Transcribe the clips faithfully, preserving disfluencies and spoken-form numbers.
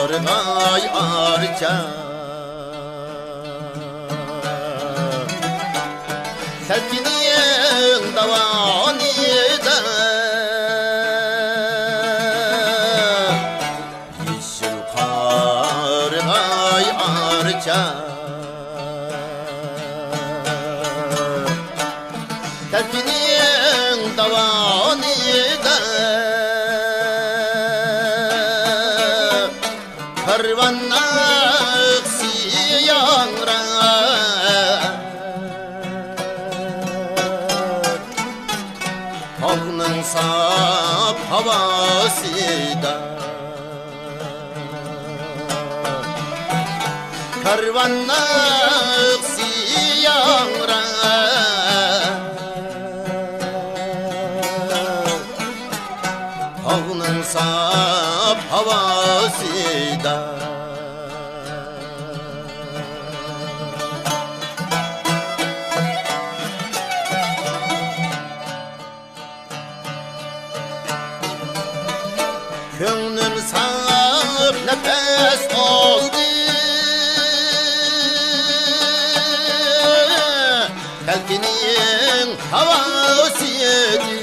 قارىغاي ئارچا، تەلكىنىڭ داۋانىدا، يېشىل قارىغاي ئارچا، تەلكىنىڭ داۋانىدا، كارۋان ناخشىسى ياڭراپ، تاغنىڭ ساپ ھاۋاسىدا، كارۋان ناخشىسى ياڭراپ، تاغنىڭ ساپ ھاۋاسىدا. كۆڭلۈم ساپ نەپەس ئالدى، تەلكىنىڭ ھاۋاسى ئىدى.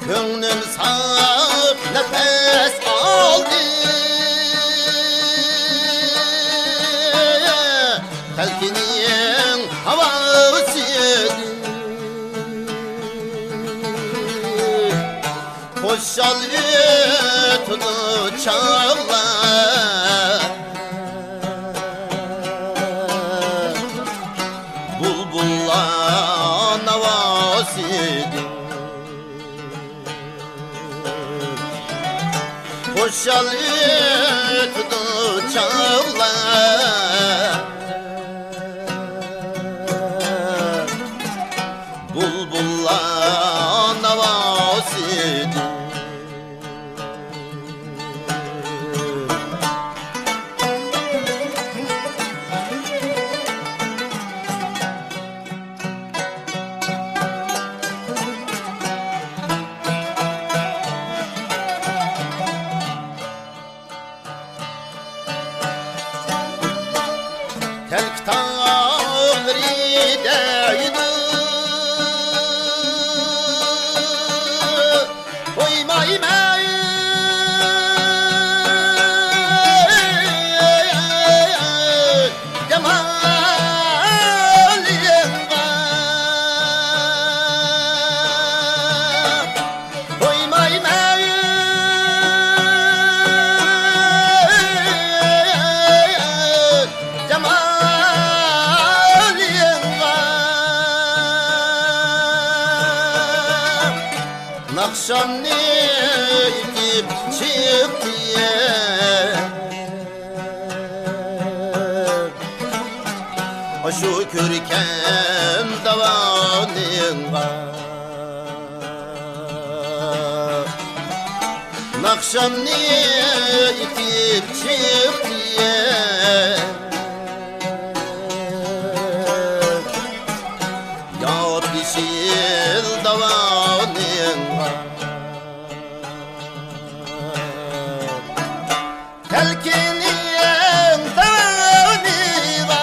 كۆڭلۈم ساپ نەپەس ئالدى، تەلكىنىڭ ھاۋاسى ئىدى. خۇشال ئۆتىدۇ چاغلار، بۇلبۇللار ناۋاسى ئىدى. خۇشال ئۆتىدۇ چاغلار، بۇلبۇللار ناۋاسى ئىدى. تەلكە تاغلىرى دەيدۇ، قويمايمەن جامالىڭغا. قويمايمەن جامالىڭغا. ناخشامنى ئېيتىپ چىقتى ئاشۇ كۆركەم داۋانىڭغا. ناخشامنى ئېيتىپ چىقتى ياپيېشىل داۋانىڭغا. تەلكىنىڭ داۋانىدا.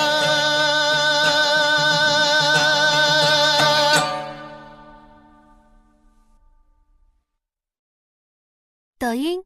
دايىڭ